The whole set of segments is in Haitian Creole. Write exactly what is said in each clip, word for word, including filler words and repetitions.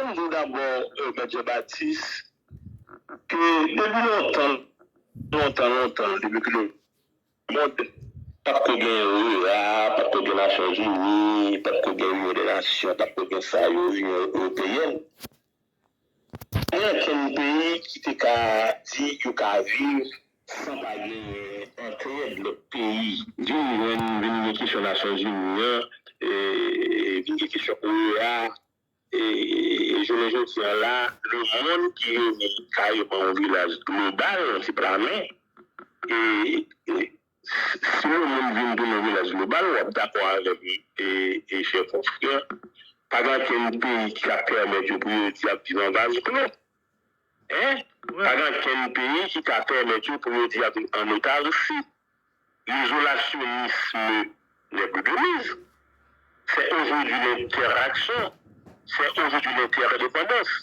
m di w dabò, Mèt Jean Baptiste, ke depi lontan, lontan, lontan, depi ke lemonn, pa t ko gen OEA, pa t ko gen Nasyonzini, pa t ko gen Inyon dè Nasyon, pa t ko gen sa yo, Inyon Ewopeyèn. Pa gen okenn peyi ki te ka di yo ka viv san pa gen antrèd lòt peyi. Vin jwenn, vin gen kesyon Nasyonzini an, vin gen kesyon OEA, jounen jodi a la, lemonn ki vini kareman yon vilaj global, yon ti plamen, e, e, si lemonn vin tounen yon vilaj global, w ap dakò avè m, e, e chè konfrè, pa gen okenn peyi ki ka pèmèt yo pou yo di y ap viv an vaz klo. Hein? Pa gen okenn peyi ki ka pèmèt yo pou yo di y ap viv an otarsi. L'izolasyonism n'est plus de mise. C'est aujourd'hui l'interaction. C'est aujourd'hui l'interdépendance.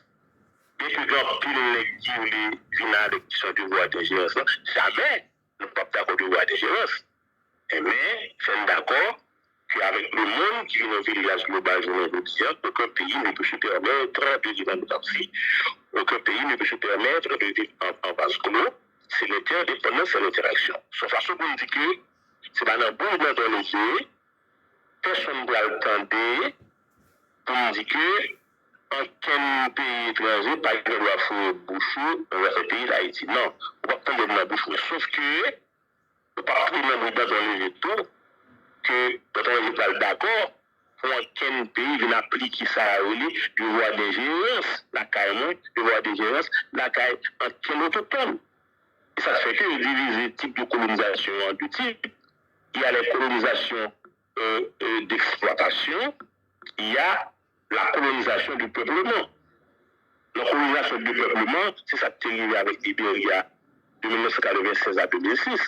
Byenke gen anpil nèg ki vle vin avèk kesyon devwa denjerans lan, jamè nou p ap dakò devwa denjerans. Men, fè n dakò ke avèk lemonn ki vin yon vilaj global jounen jodi a, aucun pays ne peut se permettre de vivre en autarcie. Aucun pays ne peut se permettre de vivre en, en vase clos. Se lentèdepandans, se lentèraksyon. Se yon fason pou n di ke se pa nan bouch Danton Léger, pèsonn pral tande pou n di ke ankenn peyi etranje pa gen dwa foure bouch ou nan zafè peyi Dayiti. Non, ou p ap tande m nan bouch mwen. Sof ke ou p ap twouve nan bouch Danton Léger tou ke Danton Léger pral dakò pou ankenn peyi vin aplike sa yo rele devwa denjerans lakay mwen, devwa denjerans lakay ankenn otoktòn. E sa k fè ke yo divize tip de kolonizasyon an de tip. Il y a les colonisations euh, euh, d'exploitation, il y a la colonisation du peuplement. Nan kolonizasyon de pèpleman, se sa k te rive avèk Liberya de mil nèf san katrevennsèz a de mil sis.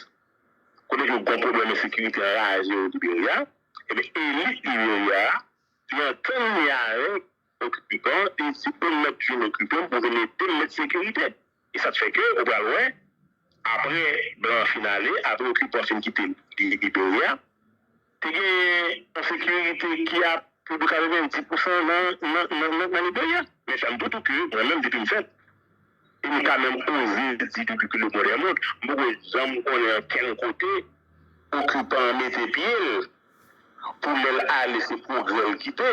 Kote ke gon pwoblèm ensekirite anraje o Liberya, ebyen, elit Liberya a, li antann li avèk okipan, li di, ou mèt vin okipe m pou vin ede m met sekirite. E sa k fè ke ou pral wè, apre blan an fin ale, apre okipan fin kite Liberya, te gen yon sekirite ki a plis de katrevenndis pousan nan, nan, nan, nan, nan Liberya. Men fè m di w tou ke mwen menm depi m fèt, e m ka menm oze di depi ke le monde est monde, m poko janm konnen ankenn kote okipan an mete pye l pou lè l ale se pwogrè l kite.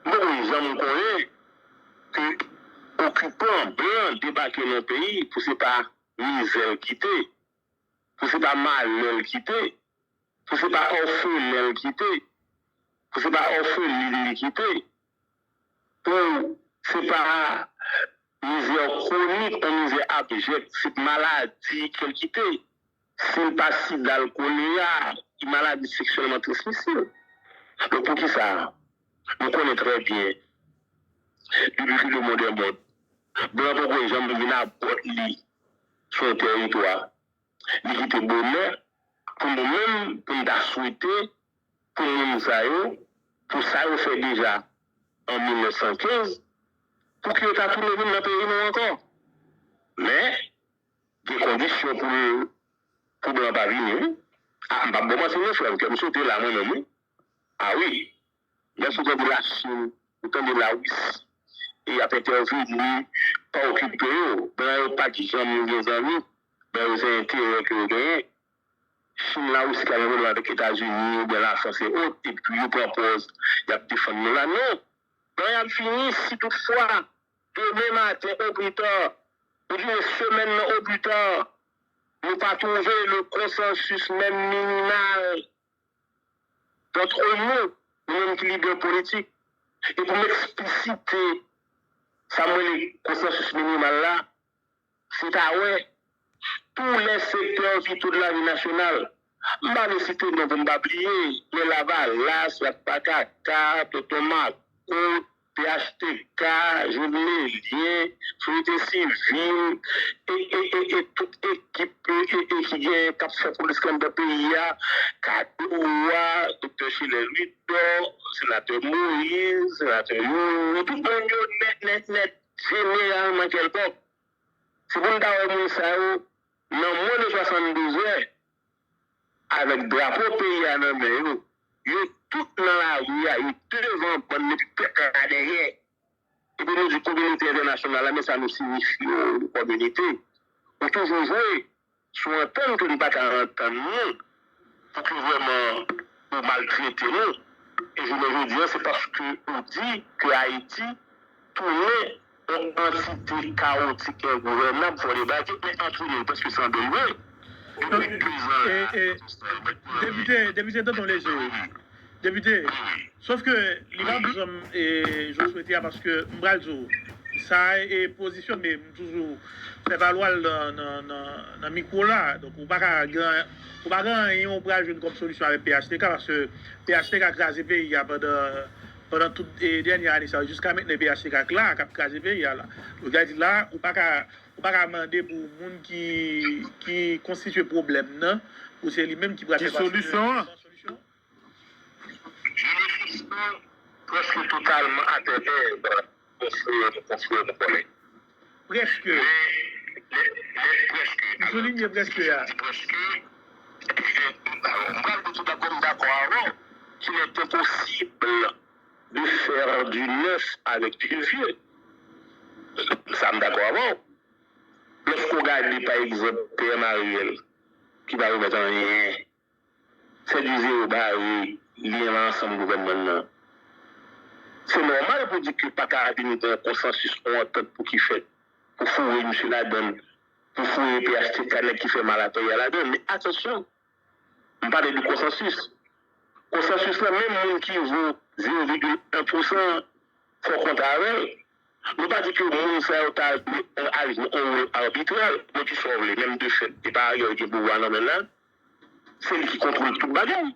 M poko janm konnen ke okipan blan debake nan yon peyi pou se pa mizè l kite, pou se pa malè l kite, pou se pa òfelen l kite, pou se pa òfelin li kite, pou se pa mizè kwonik, yon mizè abjèk, se maladi ke l kite. Si l pa sida, l kolera, ki maladi seksyèlman transmisib. Donk, poukisa? Nou konnen trè byen, depi ke le monde est monde, blan poko janm vin a bòt li sou yon tèritwa. Li kite bonè pou nou menm, pou n ta swete pou moun sa yo, pou sa yo fè deja an mil nèf san kenz, pou ke yo ta tounen vin nan peyi nou ankò. Men, gen kondisyon pou, pou blan pa vini, wi. A, m p ap ba w manti non, frè m, kè m sote la mwen menm, wi. A wi, lè sou tande Lachin, ou tande Larisi, e y ap entèveni pa okipe yo. Blan yo pa t janm gen zanmi, blan yo se enterè ke yo genyen. Chin, Larisi ka gen pwoblèm avèk Etazini oubyen Lafrans e ot, epi yo pran pòz y ap defann nou la. Non! Blan y ap vini si toutfwa, demen maten o pli ta, oubyen semèn nan o pli ta, nou pa twouve le konsansis menm minimal antre nou, nou menm ki lidè politik. E pou m eksplisite sa m rele konsansis minimal la, se ta wè tou lè sektè vital de lavi nasyonal. M pa vle site non pou m pa bliye, men Lavalas, Rat pa Kaka, Tonton Makot, P H T K, Jovenelyen, sosyete sivil, e, e, e, e tout ekip e, e, e ki gen k ap fè polis anndan peyi a, Kado a, Doktè Chelè Louidor, Senatè Moïse, Senatè Youri, tout moun yo nèt, nèt, nèt, jeneralman kèlkòk. Se pou n ta wè moun sa yo, nan mwens de swasanndouz è, avèk drapo peyi a nan men yo, yo tout nan lari a, yo devan bann epi pèp la dèyè. kominote entènasyonal la, men sa nou siyifye w, kominote. Ou toujou jwe sou antann ke n pa ka antann nou, pou ke vrèman ou maltrete nou. E jounen jodi a, se paske ou di ke Ayiti tounen yon antite kawotik, engouvènab, fò debake, men antre nou, prèske san byen lwen. Depi de zan la, e, e, Depite, Depite Tonton Leje, Depite, sòf ke li p ap janm, e, jan w swete a, paske m pral di w, sa e pozisyon, men m toujou fè valwa l nan, nan, nan, nan mikwo la. Donk, ou pa ka gen, ou pa gen anyen ou pral jwenn kòm solisyon avèk P H T K, paske P H T K kraze peyi a pandan, pandan tout, e, dènye ane sa yo. Jiska mentnan, P H T K k la, k ap kraze peyi a la. Donk, sa vle di la, ou pa ka, ou pa ka mande pou moun ki, ki konstitye pwoblèm nan, pou se li menm ki pral fè pati de solisyon an. Ki solisyon? Je me soutiens presque totalement à tes lèvres, mon frère, mon confrère, mon collègue. Prèske. Men, men, men prèske. M soulinye prèske a. Di prèske, m pral di tout dakò, m dakò avè w, qu'il est impossible de faire du neuf avec du vieux. Sa m dakò avè w. Lòske w gade, pa egzanp, P M Ariel, ki pa remèt anyen, se di zewo bare li menm ansanm gouvènman nan. Se nòmal pou di ke pa ka vin gen yon konsansis, yon antant pou ki fèt, pou foure misye ladann, pou foure P H T K nèg ki fè mal a peyi a ladann. Men atansyon, m pale de konsansis. Konsansis lan, menm moun ki vo zewo vigil en pousan, fò w konte avè l. Nou pa di ke moun sa yo ta jwe yon, al jwe yon wòl abitrè, men ki sa w vle, menm de fèt, e pa Ariel ki gen pouvwa nan men l la, se li ki kontwole tout bagay.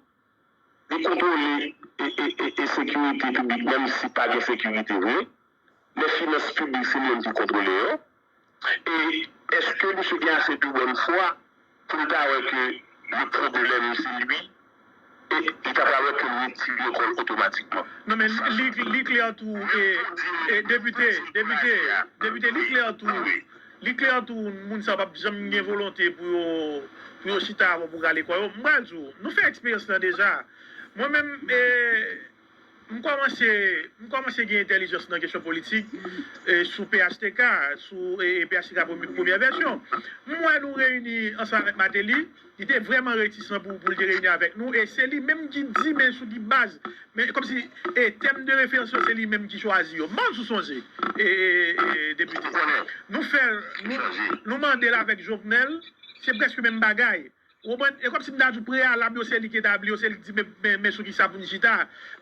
Li kontwole e, e, e, e sekirite piblik, menm si pa gen sekirite vre. Lè finans piblik, se li menm ki kontwole yo. E èske misye gen ase de bòn fwa pou l ta wè ke le problème, c'est lui, e li ta pral wè ke l retire kò l otomatikman? Non, men li, li, li klè tou, e, e, depite, depite, depite, li klè tou. Li klè tou, moun sa yo p ap janm gen volonte pou yo, pou yo chita avè w pou rale kò yo. M pral di w, nou fè eksperyans lan deja. Mwen menm, e, m kòmanse, m kòmanse gen entèlijans nan kesyon politik, e, sou P H T K, sou, e, e, P H T K premye, premyè vèsyon. M wè nou reyini ansanm avèk Martelly, li te vrèman retisan pou, pou l te reyini avèk nou, e se li menm ki di, men sou ki baz, men kòmsi, e, tèm de referans yo, se li menm ki chwazi yo. M pa konn si w sonje, e, e, e, depite. Nou fè, nou, nou mande l avèk Jovenel, se prèske menm bagay. Ou konprann? E kòmsi m ta di w preyalab yo, se li ki etabli yo, se li ki di, men, men, men sou ki sa pou n chita.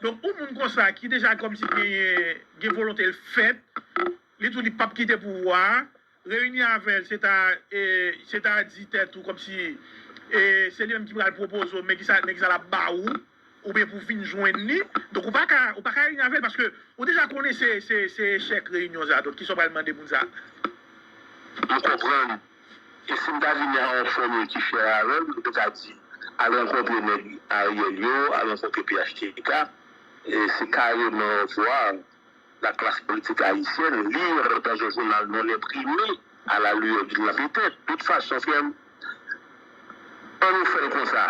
Donk, yon moun konsa ki deja kòmsi genyen, gen volonte l fèt, li di w li p ap kite pouvwa a, reyini avè l, se ta, e, se ta di tèt ou kòmsi, e, se li menm ki pral pwopoze w, men ki sa, men ki sa l ap ba ou, oubyen pou w vin jwenn li. Donk, ou pa ka, ou pa ka reyini avè l paske ou deja konnen se, se, se echèk reyinyon sa. Donk, kisa w pral mande moun sa? M konprann. E si m ta vini a yon fòmil ki fè avè l, m te ka di, al rankontre nèg Ariel yo, al rankontre P H T K, e se kareman vwa la classe politique haïtienne, lire dans un journal non imprimé à la lueur d'une lampe éteinte. De toute façon, frè m, ann nou fè l konsa.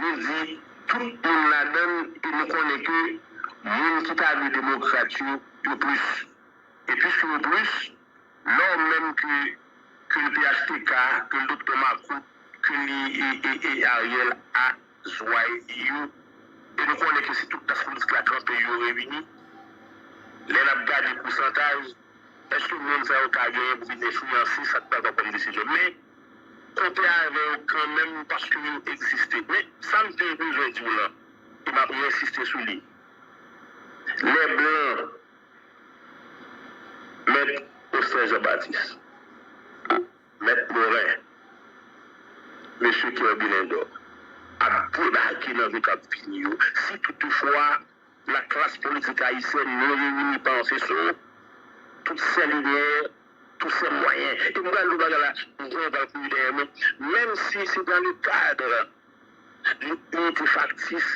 Nou di tout moun ladan l, e nou konnen ke moun ki ta vle demokrat yo, yo plis. E piske yo plis, lè w menm ke, ke l P H T K, ke l Doktè Makout, ke li e, e, e Ariel a zwayi yo, e nou konnen ke si tout klas politik la kanpe, yo reyini, lè n ap gade pousantaj, èske moun sa yo ka genyen pou vin enfliyanse sa k pral pran kòm desizyon? Men, konte avè yo kanmenm paske yo egziste. Men, sa m te bezwen di w lan, e m ap reyensiste sou li. Lè blan, Mèt Austen Jean Baptiste, Mèt Morin, Mesye Kerby Lindor ap debake nan jou k ap vini yo, si toutefwa la classe politique haïtienne nou reyini pa yon seso, tout sè limyè, tout sè mwayen. E m pral di w bagay la, m konnen w pral kouri dèyè mwen. Menm si se dans le cadre d'une unité factice,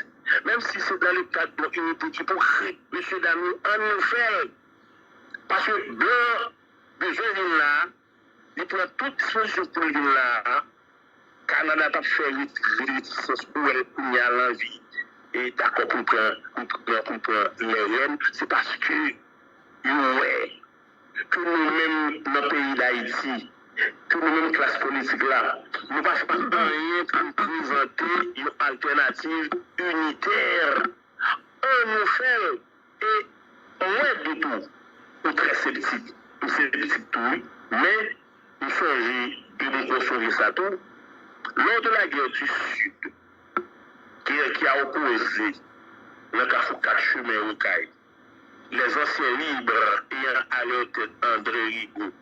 menm si se dans le cadre d'une unité ipokrit, mesye dam yo, ann nou fè l. Paske blan an bezwen vin la, li pran tout dispozisyon pou l vin la a, Kanada t ap fè ret-, retisans pou wè l kounye a l anvi e dakò pou l pran, pou l pran, pou l pran lè rèn, se paske yo wè nan peyi Dayiti, ke nou menm klas politik la, nou pa fè anyen pou n prezante yon altènativ initè. An nou fè l. E mwen, Doudou, ou trè septik. M septik tou, wi. Men, m sonje, e m konn sonje sa tou, lors de la guerre du Sud, guerre qui a opposé nan kafou kat chemen Okay, les anciens libres ayant à leur tête André Rigaud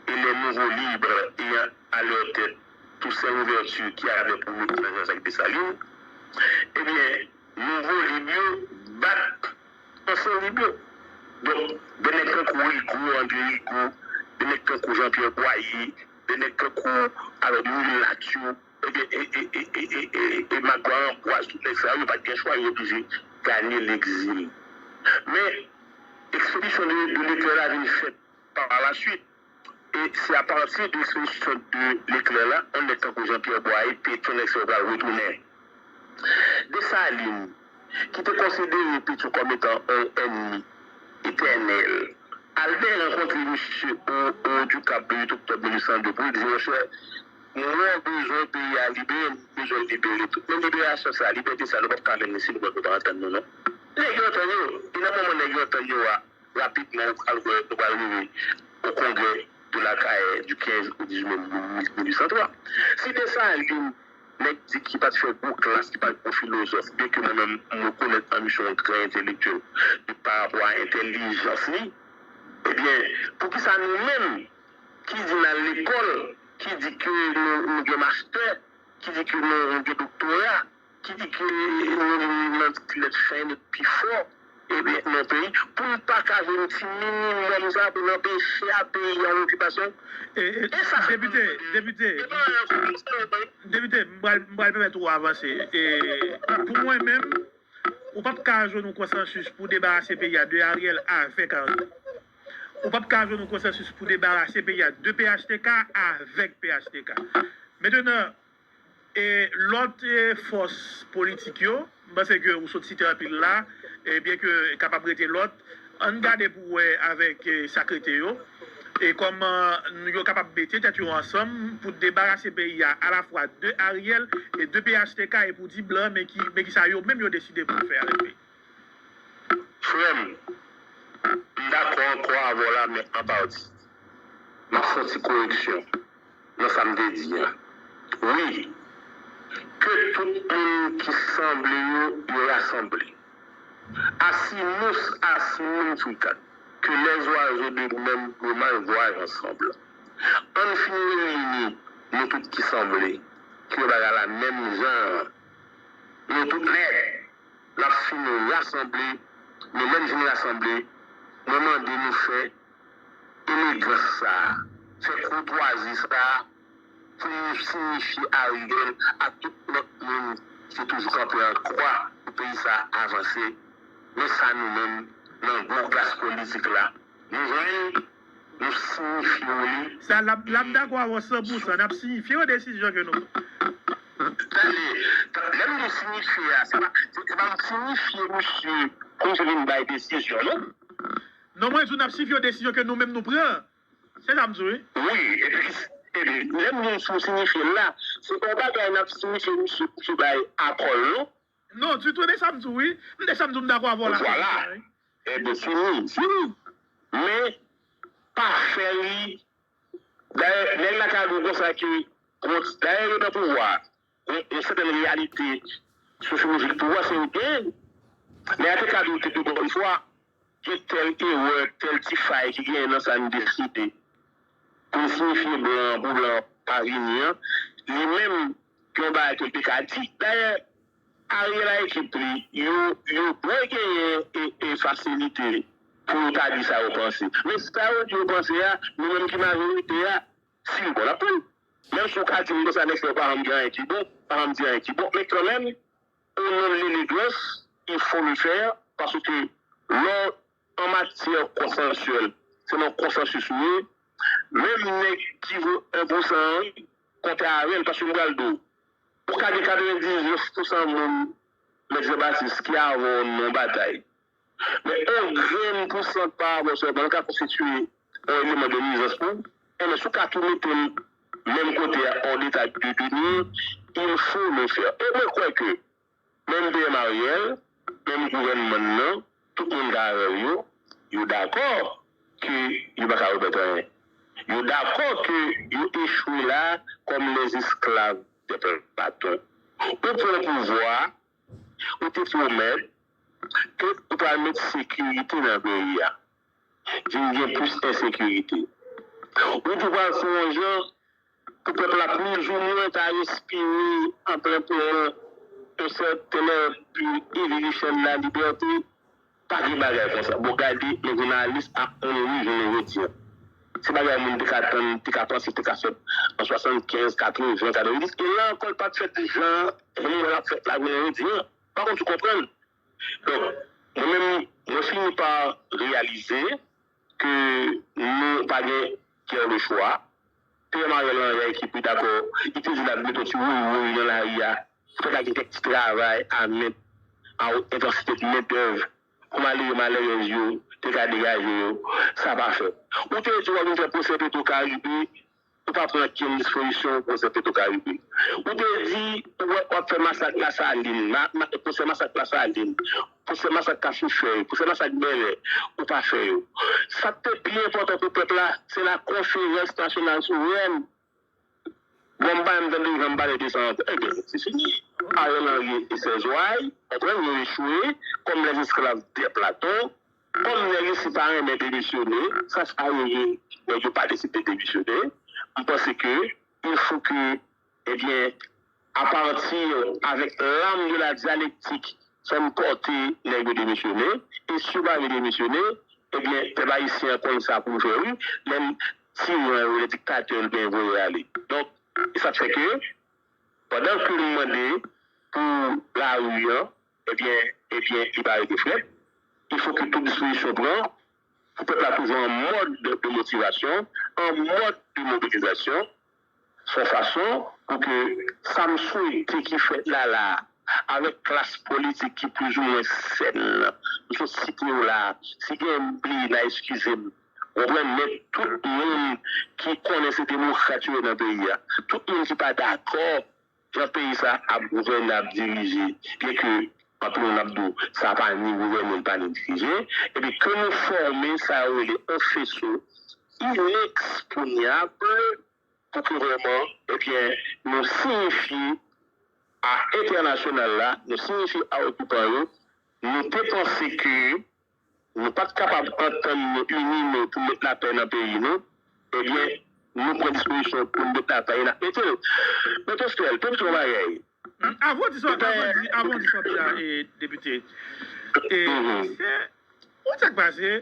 et les nouveaux libres ayant à leur tête Toussaint Louverture qui avait pour maître Jean-Jacques Dessalines, ebyen, nouvo lib yo bat ansyen lib yo. Donk, de nèg tankou Rigaud, André Rigaud, de nèg tankou Jean-Pierre Boyer, de nèg tankou, alò, milat yo, ebyen, e, e, e, e, e, e, e Magloire Ambroise, tout nèg sa yo, yo pa t gen chwa, yo oblije ganye legzil. Men, ekspedisyon de, de Leclerc la vin fèt pa la swit. E se apati de ekspedisyon de Leclerc la, yon nèg tankou Jean-Pierre Boyer, Pétion, nèg sa yo pral retounen. Desalin, ki te konsidere Pétion kòm etan yon ènmi etènèl, Albert rankontre misye o, o Dikap le uit oktòb mil uit san de pou l di, monchè, mwen bezwen peyi a libere, m bezwen l libere tou. Men liberasyon sa, libète sa, nou p ap ka jwenn li si nou menm nou pa antann nou, non. Nèg yo antann yo, e nan moman nèg yo antann yo a, rapidman, ou pral wè, nou pral rive o kongrè de la Cayenne du quinze au dix-huit mai mil huit cent trois. Si Desalin, nèg di ki pa t fè gwo klas, ki pa t gwo filozòf, byenke mwen menm, m rekonèt anmisyon yon gran entèlektyèl, pa rapò a entèlijans li, ebyen, poukisa nou menm, ki di n al lekòl, ki di ke nou, nou gen mastè, ki di ke nou, nou gen doktora, ki di ke nou, nou nan ti lèt fen, nou pi fò, ebyen, nan peyi, pou n pa ka jwenn ti minimòm sa, pou n anpeche a peyi a okipasyon. E, e, e sa fè depite, depite, depite, m pral, m pral pèmèt ou avanse. E, pou mwen menm, ou p ap ka jwenn yon konsansis pou debarase peyi a de Ariel avèk Ariel. Ou p ap ka jwenn yon konsansis pou debarase peyi a de P H T K avèk P H T K. Mentenan, e lòt, e, fòs politik yo, m panse ke ou sot site anpil la, e byenke kapab rete lòt, ann gade pou wè avèk, e, sa k rete yo, e kòman yo kapab mete tèt yo ansanm pou debarase peyi a alafwa de Ariel e de P H T K e pou di blan men ki, men kisa yo menm yo deside pou yo fè avèk peyi. Frè m, m dakò ankò avè w la, men an pati. M ap fè yon ti koreksyon nan sa m te di a. Wi, ke tout moun ki sanble yo, yo rasanble. Así nos, así nos, que les oiseaux de même plumage voyagent ensemble. Ann fin reyini, nou tout ki sanble, ki yo bagay la menm jan an. Nou tout nèt, n ap fin rasanble, men lè n fin rasanble, mwen mande nou fè elegans sa a, fè koutwazi sa a, pou nou siyifye Ariel ak tout lòt moun ki toujou kanpe an kwa pou peyi sa a avanse. Men sa nou menm, nan gwo klas politik la, nou jwenn, nou siyifye w li. Sa, l ap, l ap dakò avè w san pou san. N ap siyifye yon desizyon ke nou pran. Tande, lè m di siyifye a, se pa, se pa m siyifye misye pou misye vin bay desizyon, non. Non, mwen di w n ap siyifye yon desizyon ke nou menm nou pran. Se sa m di w, wi. Wi, epi, epi, lè m di n sou siyifye l la, se pa yon bagay n ap siyifye misye pou misye bay akò l, non. Non, ditou, e de sa m di w, wi. M de sa m di w, m dakò avè w la. Vwala. Ebyen, fini, fini. Men, pa fè li. Dayè, nèg la ka di w konsa ke, bon, dayè, yo nan pouvwa a. Yon, yon sètèn reyalite sosyolojik pouvwa, se yo genyen. Nèg la te ka di w te de bòn fwa, gen tèl erè, tèl ti fay ki genyen nan sa n deside pou n siyifye blan an, pou blan an pa vini an, li menm, gen yon bagay ke l te ka di. Dayè, Ariel ak ekip li, yo, yo dwe genyen e, e fasilite pou yo ta di sa yo panse. Men sa yo di yo panse a, nou menm ki majorite a, si l bon, n ap pran l. Menm si w ka di m konsa, nèg sa yo pa janm gen anyen ki bon, pa janm di anyen ki bon, men kanmenm, au nom de l'élégance, il faut le faire, paske lè w an matyè konsansyèl, se nan konsansis ou ye, menm nèg ki vo en pou san an, kontre avè l, paske m pral di w, ou ka gen katrevendiznèf pou san moun, Mèt Jean Baptiste, ki avè w nan yon batay. Men yon grenn pou san pa rapò sèlman ka konstitiye yon eleman de nuizans pou ou, enben, si w ka tou mete l menm kote a, en état de devenir, il faut le faire. E mwen kwè ke menm P M Ariel, menm gouvènman n nan, tout moun k avè l yo, yo dakò ke yo pa ka remèt anyen. Yo dakò ke yo echwe la kòm les esclaves de Platon. Ou pran pouvwa, ou te pwomèt ke ou pral met sekirite nan peyi a. Vin gen plis ensekirite. Ou tou pral fè yon jan pou pèp la plizoumwen ta respire an plen poumon yon sèten lè pi evilisyon de la libète. Pa gen bagay konsa. Bon, gade, men jounalis ap mouri jounen jodi a. Se bagay moun te ka tann, te ka panse, te ka fèt an swasannkenz, katreven, katrevenndis. E la ankò, l pa t fèt jan moun ap fèt la jounen jodi a. Pa konn si w konprann. Donk, mwen menm, mwen fini pa reyalize ke nou pa gen kè le chwa. P M Ariel Henry a ekip li dakò, li te di l ap mete yon ti woywoy nan lari a, pou ta gen kèk ti travay a men, a wot entansite de mendèv, pou malere, malerèz yo te ka degaje yo, sa pa fèt. Ou te di w ap vin fè pwosè Petro Caribe, ou pa pran okenn dispozisyon pou pwosè Petro Caribe. Ou te di w ap fè masak Lasalin, ma, ma, pwosè masak Lasalin, pwosè masak Kafou Fèy, pwosè masak Bèlè, ou pa fè yo. Sa k te pi enpòtan pou pèp la, se la konferans nasyonal souvrèn. Bon, m pa menm tande jan m pale de sa ankò. Ebyen, se fini. Ariel Henry e sèz way, konprann, yo echwe kòm les esclaves de Platon. Kòm nèg isi pa renmen demisyone, sa sa yo ye, nèg yo pa deside demisyone. M panse ke il faut que, ebyen, à partir, avec l'âme de la dialectique, fè n pòte nèg yo demisyone. E si yo pa vle demisyone, ebyen, pèp ayisyen an konn sa pou l fè, wi. Menm tiran yo, lè diktatè yo, l gen voye ale. Donk, e sa k fè ke, pandan ke nou mande pou lari an, ebyen, ebyen, li pa rete frèt. Il faut que tout dispozisyon pran pou pèp la toujou an mòd de motivasyon, an mòd de mobilizasyon, fè fason pou ke sa m swete ki fèt la la, avèk klas politik ki plizoumwen sèn, m sot site yo la, si gen m bliye, n a eskize m. Ou konprann? Men tout moun ki konnen se demokrat yo ye nan peyi a, tout moun ki pa dakò jan peyi sa ap gouvène, ap dirije, byenke anpil moun ap di w sa pa ni gouvène, li pa ni dirije, epi ke nou fòme sa yo rele yon feso ineksponyab pou ke vrèman, ebyen, nou siyifye a entènasyonal la, nou siyifye a okipan yo, nou te panse ke nou pa t kapab antann nou, ini nou pou met lapè nan peyi nou, ebyen, nou pran dispozisyon pou n met lapè, n ap mete l. Mèt Estèl, pou m di w yon bagay. Avan w di sa, avan w di, avan w di sa, e, depite. E, se, ou wè sa k pase?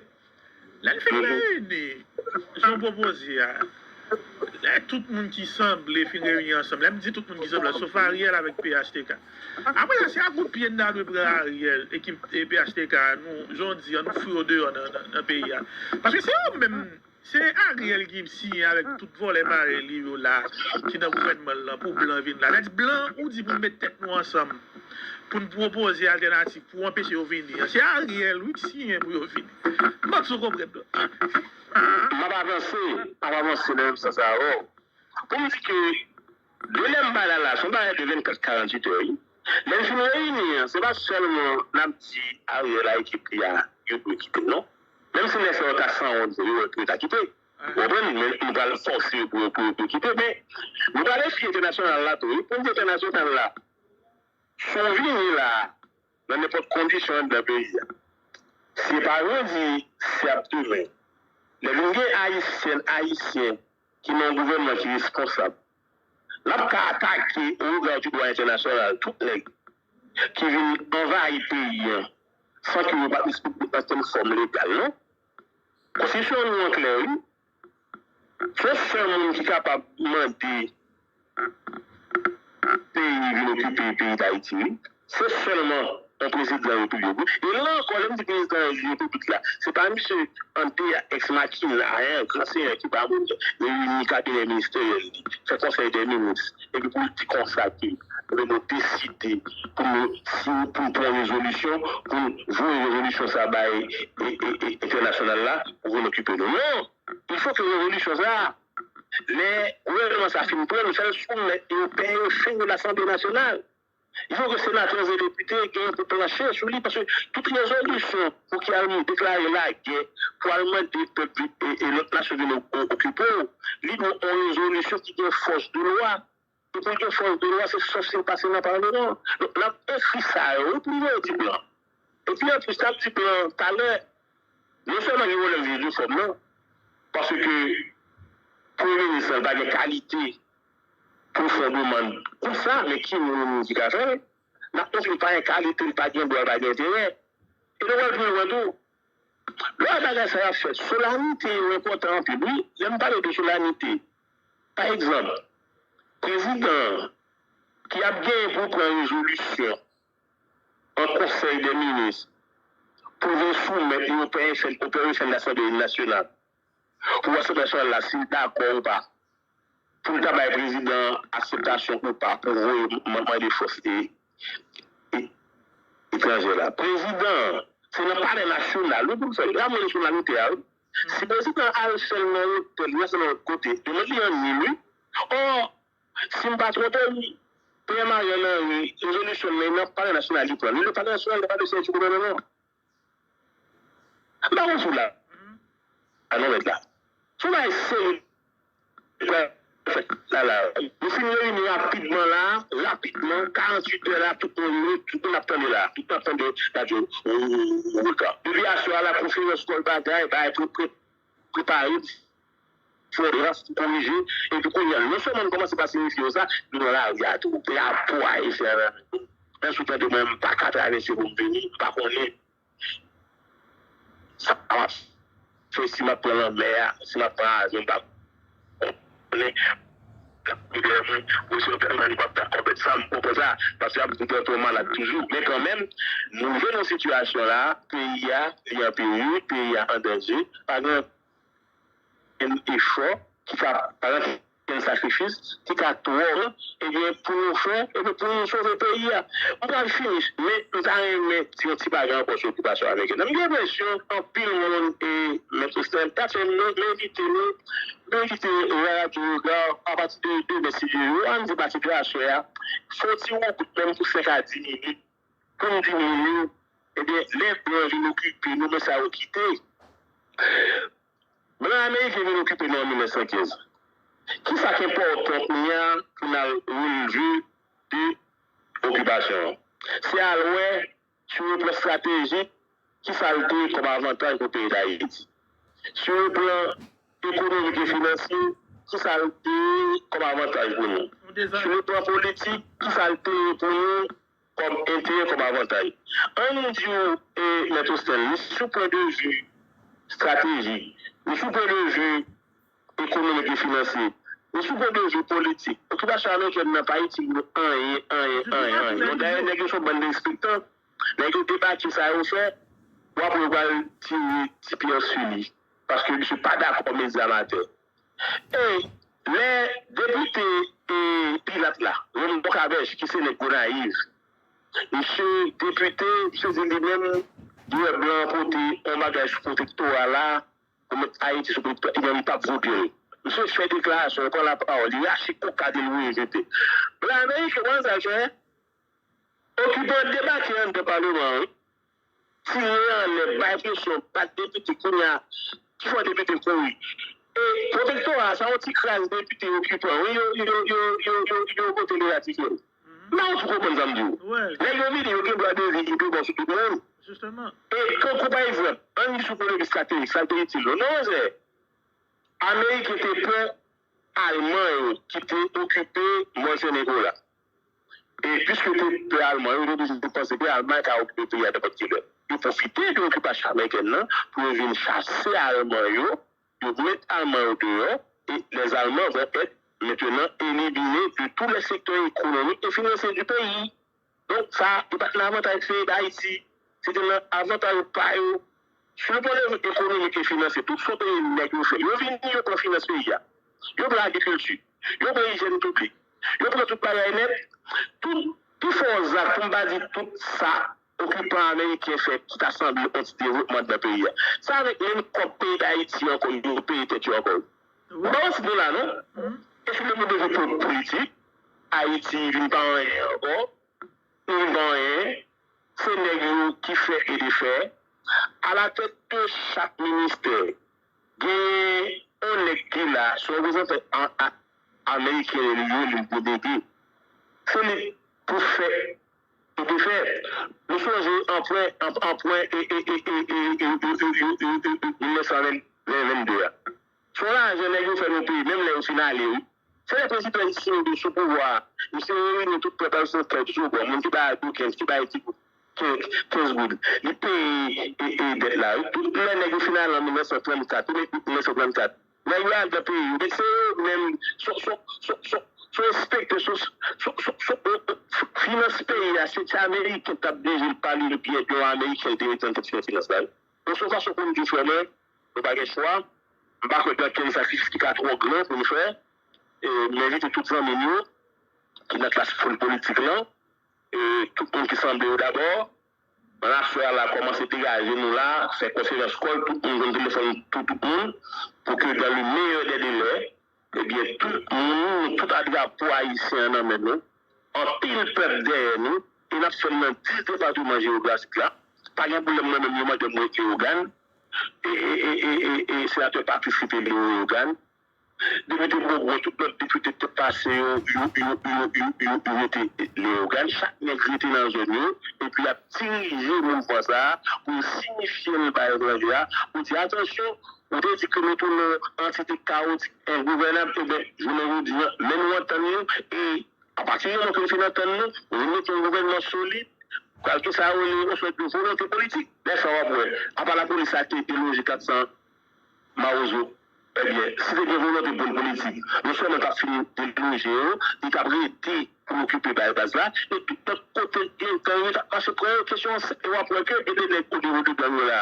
Lè n fin reyini, jan w pwopoze a, lè tout moun ki sanble fin reyini ansanm, lè m di tout moun ki sanble, sof Ariel avèk P H T K. Apre sa, se a kout pye n ta dwe pran Ariel, ekip, e, P H T K, nou, jan w di an, nou fouye yo deyò nan, nan, nan peyi a. Paske se yo menm, se Ariel ki siyen avèk tout vòlè parèy li yo la, ki nan gouvènman l lan, pou blan vin la. Sa di blan, ou di pou n met tèt nou ansanm, pou n pwopoze altènativ, pou anpeche yo vini an. Se Ariel, wi, ki siyen pou yo vini. M panse w konprann, non? M ap avanse, m ap avanse nan menm sans avè w. Pou m di ke, de lè m bay la la, se yon bagay de vennkat, karanntuit è, wi. Lè n fin reyini an, se pa sèlman n ap di Ariel a ekip li a, yo dwe kite, non. Menm si nèg sa yo ta sanwont, yo wè pou yo ta kite. Ou konprann? Men nou pral fòse yo pou yo, pou yo, pou yo kite. Men nou pral eseye entènasyonal la tou, wi. Pou n di entènasyonal la, si w vini la, nan nenpòt kondisyon anndan peyi a, si se pa jodi, se ap demen. Lè vin gen ayisyèn, ayisyen ki nan yon gouvènman ki responsab, l ap ka atake, o rega di dwa entènasyonal, tout nèg ki vin anvayi peyi an san ke yo pa t respekte okenn fòm legal, non. Konstitisyon nou an klè, wi. Se yon sèl moun ki kapab mande peyi vin okipe peyi Dayiti, wi. Se sèlman yon prezidan repiblik, wi. E la ankò, lè m di prezidan repiblik la, se pa misye Andéa Ex Machina, en, gran senyè ki pa moun, reyini kabinè ministeryèl li, fè konsèy dè minis, epi pou l di konsa ke pwoblèm yo deside pou nou, si, pou n pran yon rezolisyon, pou n voye rezolisyon sa bay e, e, e, entènasyonal la pou vin okipe nou. Non! Il faut que rezolisyon sa, lè gouvènman sa fin pran, nou fè l soumèt e yo peye yo fen de Lasanble Nasyonal. Il faut que senatè e depite gen pou planche sou li, paske tout rezolisyon pou ki al deklare lagè, pou al mande pèp e, e lòt nasyon vin o- o- okipe w, li dwe yon rezolisyon ki gen fòs de lwa. E pou l gen fòs de lwa, se sòf si l pase nan Palman. Donk, n ap enskri sa yo, wi, pou l voye ti plan. Epi anplis, n ap di plan talè, non sèlman gen pwoblèm vye de fòm nan, paske premye minis lan pa gen kalite pou l fè yon demann konsa, men ki moun ki ka fè l? N ap montre l pa gen kalite, l pa gen dwa, l pa gen enterè. E nou pral pi lwen tou. Lè bagay sa y ap fèt, solanite yo enpòtan anpil. Wi, lè m pale de solanite, pa egzanp, prezidan an ki ap genyen pou pran rezolisyon an konsèy dè minis pou vin soumèt li opè F N, opè F N Lasanble Nasyonal, pou Asanble Nasyonal la, si l dakò ou pa, pou l ta bay prezidan an akseptasyon ou pa pou voye man- mande fòs e, e, etranjè la. Prezidan an, se nan palè nasyonal wi pou l fè l. Li ka mande solanite a wi. Si prezidan an al fè l nan otèl, li al fè l nan lòt kote, yo mande li annile wi. Ò, si m pa twonpe m, premyè Ariel Henry, rezolisyon l nan, nan palè nasyonal li pran. Li nan palè nasyonal, li pa de sèvis gouvènman. M pa konn sou la. A non mèt la. Sou la se la la. Nou fin reyini rapidman la, rapidman, karanntuit è la, tout moun, tout moun ap tande la, tout moun ap tande radyo Rekan. Depi aswè a la konferans kòl bagay, bagay pre- pre- prepare, fè rans, korije, epi kounye a, non sèlman nou kòmanse pa sinifye yo sa, nou nan lari a tou. Drapo ayisyen an nan men nou. Lè sou tande mwen, m pa ka travèse pou m vini, m pa konnen. Sa m ap fè, si m ap pran lanmè a, si m ap pran avyon, m pa konnen. Lidè mwen, ou se yon pèmanan, m ap dakò avèk sa, m konprann sa, paske y ap di tèt ou malad toujou. Men kanmenm, nou rive nan sitiyasyon la, peyi a, li an peril, peyi a an danje, pa gen okenn efò ki ka, pa gen okenn sakrifis ki ka twò gran, ebyen, pou nou fè, ebyen, pou nou sove peyi a. M pral fini, men m ta renmen di yon ti bagay ankò sou okipasyon amerikèn nan. M gen enpresyon anpil moun, e, Mèt Osten, ta fè m, m envite nou, m envite Radyo Rega, apati de demen, si Dye vle, ann di apati de aswè a, fè yon ti woukout menm pou senk a dis minit, pou n di moun yo, ebyen, lè blan vin okipe nou, men sa yo kite. Blan ameriken vin okipe nou an mil nèf san kenz. Kisa k enpòtan kounye a pou n al releve de okipasyon an? Se al wè, sou le plan estratejik, kisa l te ye kòm avantaj pou peyi Dayiti. Sou le plan ekonomik e finansye, kisa l te ye kòm avantaj pou nou. Sou le plan politik, kisa l te ye pou nou kòm enterè, kòm avantaj. Ann di w, e, Mèt Osten, ni sou pwen de vi estratejik, ni sou pwen de vi ekonomik e finansye, ni sou pwen de vi politik, okipasyon amerikèn nan pa itil nou anyen, anyen, anyen, anyen. Non, dayè, nèg yo se yon bann derespektan. Nèg yo debake sa yo fè, bon, apre yo pral tire ti pyè sou li, paske misye pa dakò medya amatè. E lè depite, e, Pilat la, Raymond Boncabèche, ki se nèg Gonayiv, misye depite, misye di li menm, li wè blan an pote yon bagay sou pwotektora la, pou met Ayiti sou pwotektora, li menm li p ap vote l. Misye fè deklarasyon, li pran lapawòl, li rache koka de l voye jete. Blan ameriken, w konn sa l fè? Okipan debake anndan palman an, wi. Tire anlè, bay presyon, bat depite, kounye a, ki fè depite kouri. E pwotektora a, se yon ti kras depite okipan, wi, yo, yo, yo, yo, yo, yo vote, yo ratifye l. M pa konn si w konprann sa m di w. Nèg yo vini, yo gen dwa de vi ki pi bon sou tout moun. E tankou pa egzanp, ann di sou pwen de vi estratejik, sa te itil nou. Non, monchè. Ameriken te pè Alman yo ki te okipe Mòn Sen Nikola. E piske te pè Alman yo, yo te oblije panse ke Alman ka okipe peyi a nenpòt ki lè. Yo pwofite de okipasyon amerikèn nan pou yo vin chase Alman yo, yo met Alman yo deyò, et les Allemands vont être maintenant éliminés de tous les secteurs économiques et financiers du pays. Donk, sa, li pa t nan avantaj peyi Dayiti. Se te nan avantaj pa yo. Sou le plan de vi ekonomik e finansye, tout sa peyi nèg yo fè. Yo vini, yo pran finans peyi a. Yo pran agrikilti. Yo pran ijyèn piblik. Yo pran tout bagay nèt. Tout, pifò zak, pou m pa di tout sa okipan ameriken fè ki ta sanble yon ti devlopman nan peyi a. Se avèk menm kòb peyi Dayiti ankò yo peye tèt yo ankò. Bon, se nou la, non? Epi lè nou bezwen pou politik, Ayiti vin pa anyen ankò. Nou vin pa anyen. Se nèg yo ki fè e defè. Alatèt de chak ministè, genyen yon nèg ki la, se reprezantan an, a, ameriken li ye, li delege. Se li pou fè e defè. Nou sonje anpwen, an, anpwen e, e, e, e, e, e, e, e, e, e, e, mil nèf san ven, ven, vennde a. Se yon lajan nèg yo fè nan peyi, menm lè yo fin ale, wi. Se lè prezidan Ayisyen yo sou pouvwa a, misye reyini tout pèp Ayisyen, kèlkeswa moun ki bay Duckens, ki bay ti kenz, kenz goud, li peye e, e dèt la. Tout lè nèg yo fin ale an mil nèf san trannkat, ou mete mil nèf san trannkat, nèg yo al nan peyi yo, men se yo menm, se, se, se, se, se enspektè, se, se, se, se, finans peyi a, se ti Ameriken t ap dirije l, pa li byen, yon Ameriken l te mete nan tèt finans la. Bon, se yon fason pou m di w, frè mwen, nou pa gen chwa. M pa kwè gen okenn sakrifis ki ka twò gran pou n fè. E, m envite tout zanmi m yo ki nan klas pol-, politik lan, e, tout moun ki sanble yo dabò, ann aswè a la, kòmanse degaje nou la, fè konferans kòl, tout moun jwenn telefòn pou tout moun, pou ke dans le meilleur des délais, ebyen, tout moun, tout a drapo ayisyen an nan men nou, anpil pèp dèyè nou, e n ap fè l nan dis depatman jewografik la. Pa gen pwoblèm, mwen menm, yo mande m rete Leyogàn, e, e, e, e, e, e senatè Patrice rete Leyogàn. Depite Bobo, tout lòt depite k te pase yo, yo, yo rete Leyogàn. Chak nèg rete nan zòn yo, epi y ap dirije mouvman sa a pou yo sinifye l bay etranje a, pou di, atansyon, ou te di ke nou tounen yon antite kawotik, engouvènab, ebyen, jounen jodi a, men nou antann nou, e apati di moman ke nou fin antann nou, nou vin mete yon gouvènman solid, kalke sa yo rele yon sòt de volonte politik. Lè sa w ap wè, apa lapolis a te deloje kat san Mawozo? Ebyen, si te gen volonte pou l politik, non sèlman l t ap fin deloje yo, li t ap rete pou l okipe bay baz la, e tout lòt kote delenkan yo t ap mache pran yo. Kesyon an senp, e w ap wè ke e de nèg o nivo de gang yo la,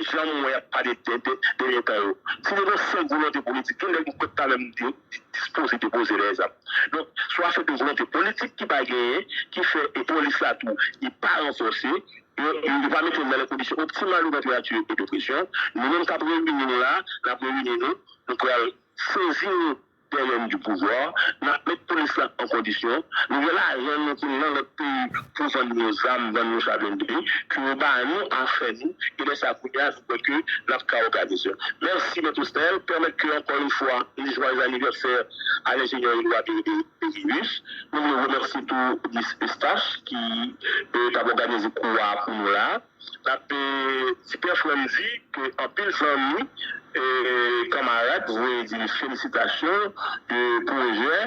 jan m wè y ap pale de, de, de delenkan yo. Si te gen senk volonte politik, gen nèg m kwè t ta menm di-, di-, dispoze depoze lèzam. Donk, se yon afè de volonte politik ki pa genyen, ki fè e polis la tou, li pa ranfòse, yo, yo pa mete l nan lè kondisyon optimal de manipilati e de presyon. Nou menm k ap reyini nou la, n ap reyini nou, nou pral sezi nou dèyè n di pouvwa, n ap met polis la an kondisyon, nou gen lajan nou ki nan lòt peyi pou vann nou zam, vann nou cha blende, ke yo ba nou afè nou, e lè sa kounye a, nou kwè ke n ap ka òganize. Mèsi, Mèt Osnèl. Pèmèt ke, ankò yon fwa, m di jwayez anivèsè a lenjenyè Eloi Péribus. Nou vle remèsye tou Miss Eustache ki, e, t ap òganize kou a pou nou la. N ap, e, di pè frè m di ke anpil zanmi, e, kanmarad voye di l felisitasyon de pwojè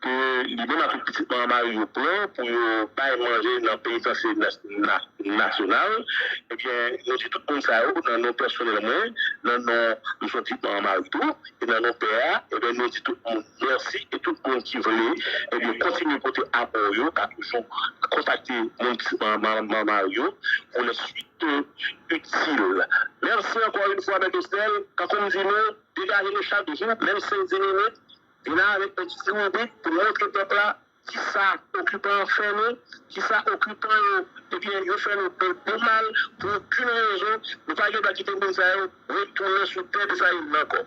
ke li menm ak tout pitit manman mari yo pran pou yo bay manje nan penitansye nas-, na-, nasyonal. Ebyen, nou di tout moun sa yo, nan non pèsonèl mwen, nan non m sòti manman mari tou, e nan non pè a, ebyen, nou di tout moun mèsi, e tout moun ki vle, ebyen, kontinye pote apò yo, ka toujou kontakte moun ki manman mari yo pou lè swit itil. Mèsi ankò yon fwa, Mèt Osnèl. Tankou m di nou, degaje nou chak jou, menm senk di minit, vin avèk yon ti ribrik pou montre pèp la kisa okipan an fè nou, kisa okipan yo, ebyen, yo fè nou de, de mal, pou okenn rezon, nou pa gen dwa kite moun sa yo retounen sou tè Dessalines ankò.